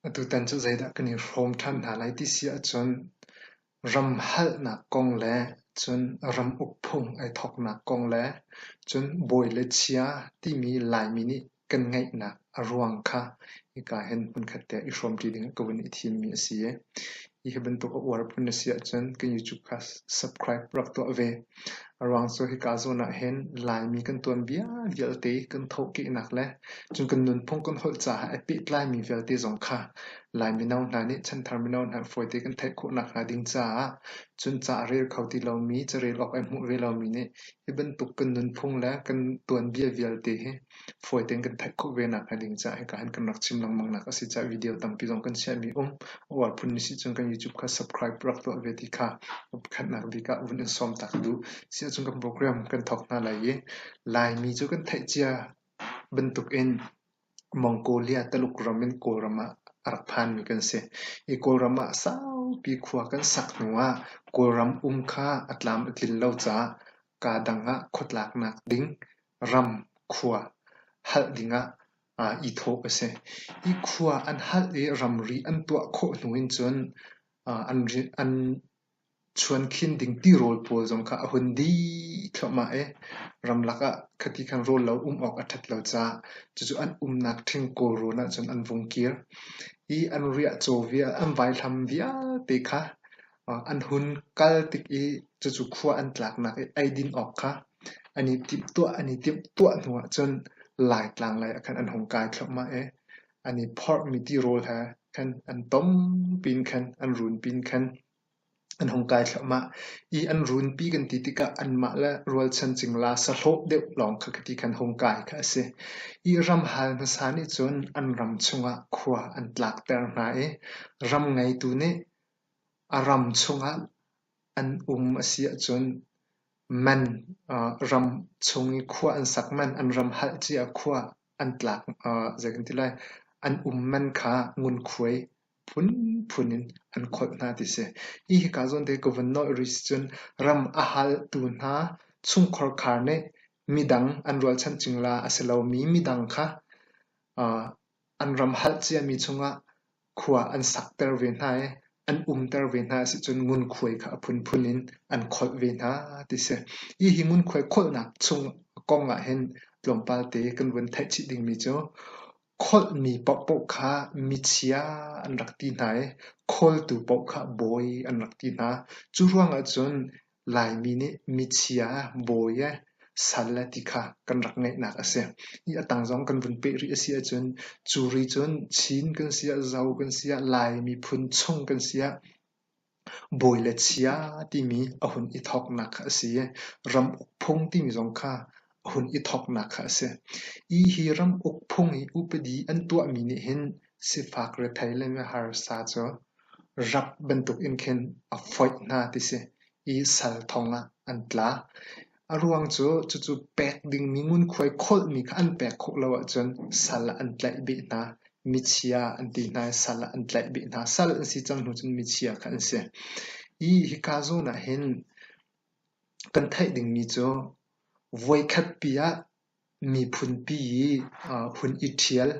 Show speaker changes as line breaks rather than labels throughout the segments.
Atutan cu zeidah kan i hrawm ṭhan hna lai ti si ahcun ram halnak kong le cun ram ukphung ai thawknak kong le cun bawi le chia timi Laimi nih kan ngeihnak a ruang kha hika hin hmunkhat te ah i hrawmṭi ding ah ka vun i thimmi a si i hi bantuk a uar phun na si ahcun kan YouTube kha subscribe rak tuah ve. A ruang cu hika zawn ah hin Laimi kan tuanbia vialte kan thawhkehnak le cun kan nunphung kan holh caah ai pehtlaimi vialte zong kha Lai mino hna nih chanthar mino hna fawite kan theih khawh nakhnga ding caah cun ca a rel kho ti lomi, carel awk ai hmuh ve lomi nih hi bantuk kan nunphung le kan tuanbia vialte hi fawi tein kan theih khawh ve nakhnga ding caah hika hin kan rak chim lengmang nak a si caah video tampi zong kan chiahmi um. A uar phun na si cun kan YouTube kha subscribe rak tuah ve ti kha pakhatnak bik ah vun in sawm tak duh. Si ahcun kan program kan thawk hna lai i Laimi cu kan theih cia bantukin Mongolia Taluk ram in Kawlram ah a rak phanmi kan si. Hi Kawlram ah saupi khua kan sak hnu ah Kawlram um kha a tlam a tlin lo caah kaa dang ah khuatlaknak ding ram khua halh dingah i thawh a si. Hi khua an halh i ramri an tuah khawh hnu in cun an chuankhin ding tirawl pawl zong kha a hun dih thluahmah i ramlak ah khati khan rawl lo um awk a ṭhat lo caah cucu an umnak ṭhing Kawlrawn ahcun an vung kir i an riahcaw vial an vaihlam vialte kha an hun kal tik i cucu khua an tlaknak i eidin awk kha an i timhtuah an i timhtuah hnu ahcun Laitlang lei ah khan an hung kai thluahmah i an i phorhmi tirawl he khan an tom pin khan an run pin khan an hung kai thluahmah i an runpi kan ti tikah anmah le rualchan cingla sahlawh deuh lawng kha khati khan hung kai kha a si. I ramhal hmasa nih cun an ram chungah khua an tlakter hna i ram ngeitu nih a ram chungah an um a si ahcun man ram chung i khua an sak man an ram halh cia khua an tlak zei kan ti lai an um man kha ngunkhuai phunphun in an kholh hna ti si. Hi hika zawn te ka vun nolh rih si cun ram a haltu hna chungkhar khar nih midang an rualchan cingla a si lomi midang kha an ram halh ciami chungah khua an sakter ve hna i an umter ve hna a si cun ngunkhuai kha a phunphun in an kholh ve hna ti si. Hi hi ngunkhuai kholhnak chung kong ah hin tlawmpal te kan vun theih chih dingmi cu Kholhmi paohpaoh kha michia an rak ti hna i khawltu paoh kha bawi an rak ti hna. Cu ruangah cun Laimi nih michia, bawi e, sal e ti kha kan rak ngeihnak a si. Hi a tang zong kan vun peh rih a si ahcun cu ri cun Chin kan si ah, Zo kan si ah, Lai miphun chung kan si ah Bawi le chia timi a hun i thawknak kha a si i ram uk phung timi zong kha a hun i thawknak kha a si. Hi hi ram uk phung i upadi an tuahmi nih hin sifak rethei le miharsa cu rap bantuk in khin a foih hna ti si i sal thong ah an tla. A ruang cu cucu pek dingmi ngunkhuai kholhmi kha an pek khawh lo ahcun sal ah an tlaih beh hna. Michia an ti hna i sal ah an tlaih beh hna. Sal an si cang hnu cun michia kha an si. Hi hika zawn ah hin kan theih dingmi cu voikhatpi ah miphunpi i hun i ṭhial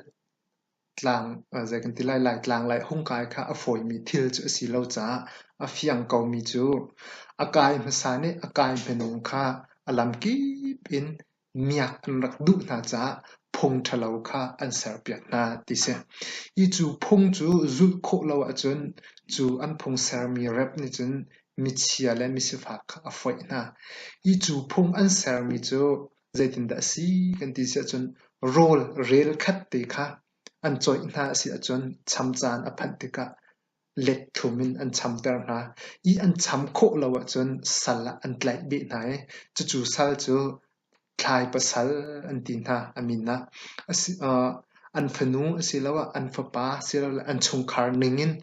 Tlang zei kan ti lai Laitlang lai hung kai kha a fawimi thil cu a si lo caah a fiang komi cu a kai hmasa nih a kai hmanung kha a lamkip in miak an rak duh hna caah phung ṭhalo kha an serpiak hna ti si. Hi cu phung cu zulh khawh lo ahcun cu an phung sermi rep nih cun michia le misifak kha a foih hna. Hi cu phung an sermi cu Zeitindah a si kan ti si ahcun rawl rel khat te kha an cawih hna a si ahcun cham caan a phanh tikah let thum in an chamter hna i an cham khawh lo ahcun sal ah an tlaih beh hna i cucu sal cu thlai pasal an ti hna a min ah. An fanu asiloah an fapa asiloah an chungkhar ningin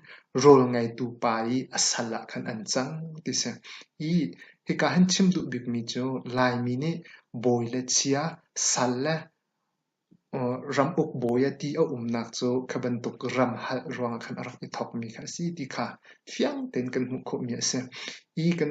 rawl ngeitu pa i a sal ah khan an cang ti si. Hi. Hika hin chim duh bikmi cu Laimi nih bawi le chia, sal le ramuk bawi a ti a umnak cu kha bantuk ram halh ruangah khan a rak i thawkmi kha a si ti kha fiang tein kan hmuh khawhmi a si. I kan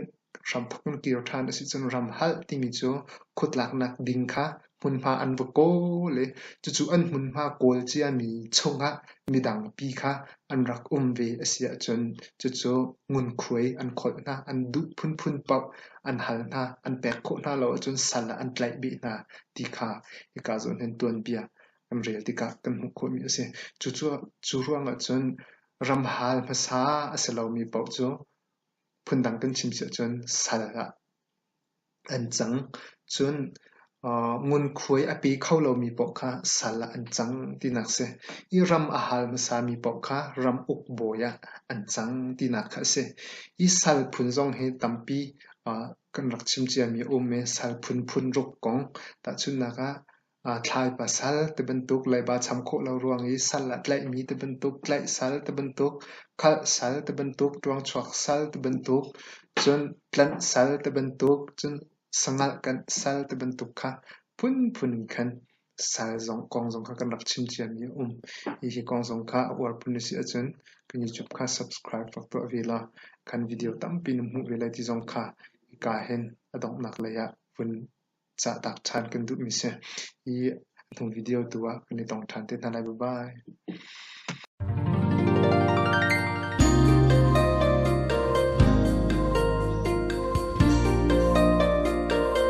hramthawk kan kir ṭhan a si cun ram halh timi cu khuatlaknak ding kha hmunhma an va kawl i cucu an hmunhma kawl ciami chungah midang pi kha an rak um ve a si ahcun cucu ngunkhuai an kholh hna, an duh phunphun paoh an hal hna, an pek khawh hna lo ahcun sal ah an tlaih beh hna ti kha hika zawn hin tuanbia kan rel tikah kan hmuh khawhmi a si. Cucu cu ruangah cun ramhal hmasa a si lomi paoh cu phundang kan chim si ahcun sal ah an cang. Cun ngunkhuai a pe kho lomi paoh kha sal ah an cang tinak a si. I ram a hal hmasami paoh kha ram uk bawi ah an cang tinak kha a si. Hi sal phun zong hi tampi kan rak chim ciami a um i sal phun phun ruk kong tahchunhnak ah thlaipa sal ti bantuk, leiba cham khawh lo ruang i sal ah tlaihmi ti bantuk, tlaih sal ti bantuk, khalh sal ti bantuk, ṭuangchuak sal ti bantuk, cun tlanh sal ti bantuk, cun sangalh kanh sal ti bantuk kha phunphun in khan sal zong kong zong kha kan rak chim ciami a um. Hihi kong zong kha a uar phun na si ahcun kan YouTube kha subscribe rak tuah ve law kan video tampi na hmuh ve lai ti zong kha hika hin a donghnak lei ah vun cahtak ṭhan kan duhmi si. Hi hnu video tu ah kan i tong ṭhan te hna lai. Bye bye.